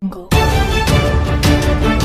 Jungle. Audio Jungle.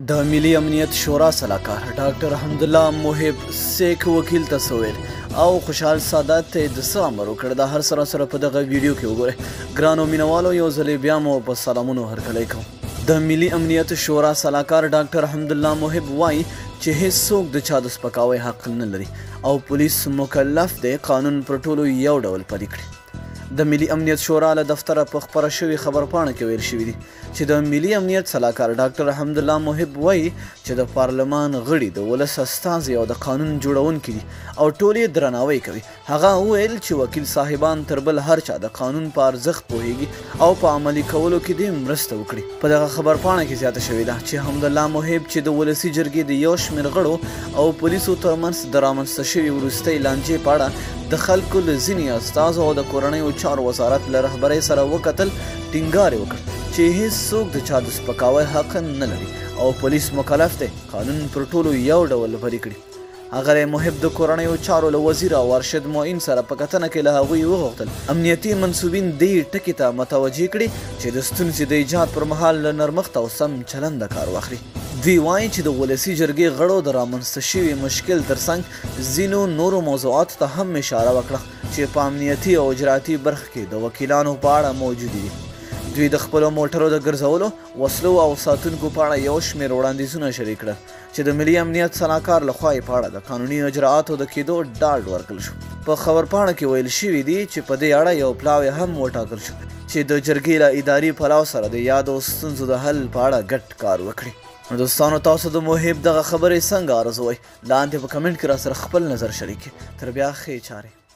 د ملي امنیت شورا سلاکار ډاکټر حمدالله محب سیک وکیل ته څه وویل او خوشحال سادات ته یې د څه امر وکړ، دا هر څه راسره په دغه ویډیو کې وګورئ. ګرانو مینوالو، یو ځلې بیا مو په سلامونو هرکلی کوم. د ملي امنیت شورا سلاکار ډاکټر حمدالله محب وایي چې هیڅوک د چا د سپکاوي حق نه لري او پولیس مکلف دی قانون پر ټولو یو ډول پلی کړي. د ملي امنیت شورا له دفتره په خپره شوې خبرپاڼه کې ویل شوي دي چې د ملي امنیت سلاکار ډاکټر حمدالله محب وایي چې د پارلمان غړي د ولس استازي او د قانون جوړونکي دي او ټول یې درناوی کوي. هغه وویل چې وکیل صاحبان تر بل هر چا د قانون په ارزښت پوهیږي او په عملي کولو کې دې مرسته وکړي. په دغه خبرپاڼه کې زیاته شوې ده چې حمدالله محب چې د ولسي جرګې د یو شمېر غړو او پولیسو ترمنځ د رامنځته شوې وروستۍ لانجې په اړه د خلکو له ځینې استازو او د کورنیو چارو وزارت له رهبرۍ سره وکتل، ټینګار یې وکړ چې هیڅوک د چا د سپکاوي حق نه لري او پولیس مکلف دی قانون پر ټولو یو ډول پلی کړي. ښاغلی محب د کورنیو چارو له وزیر او ارشد معین سره په کتنه کې له هغوی وغوښتل امنیتي منسوبین دې ټکي ته متوجه کړي چې د ستونزې د ایجاد پر مهال له نرمښت او سم چلنده کار واخلي. دوی وایي چې د ولسي جرګې غړو د رامنځته شوي مشکل ترڅنګ ځینو نورو موضوعاتو ته هم اشاره وکړه چې په امنیتي او اجراتي برخه کې د وکیلانو په اړه موجودې دي. دوی د خپلو موټرو د ګرځولو، وسلو او ساتونکو په اړه یو شمېر وړاندیزونه شریک کړل چې د ملي امنیت سلاکار لخوا یې په اړه د قانوني اجرااتو د کېدو ډاډ ورکړل شو. په خبرپاڼه کې ویل شوي دي چې په دې اړه یو پلاوی هم وټاکل شو چې د جرګې له اداري پلاو سره د یادو ستونزو د حل په اړه ګډ کار وکړي. نو دوستانو، تاسو د محب دغه خبرې څنګه ارزوئ؟ لاندې په کمنټ کې راسره خپل نظر شریک کړئ. تر بیا ښې چارې.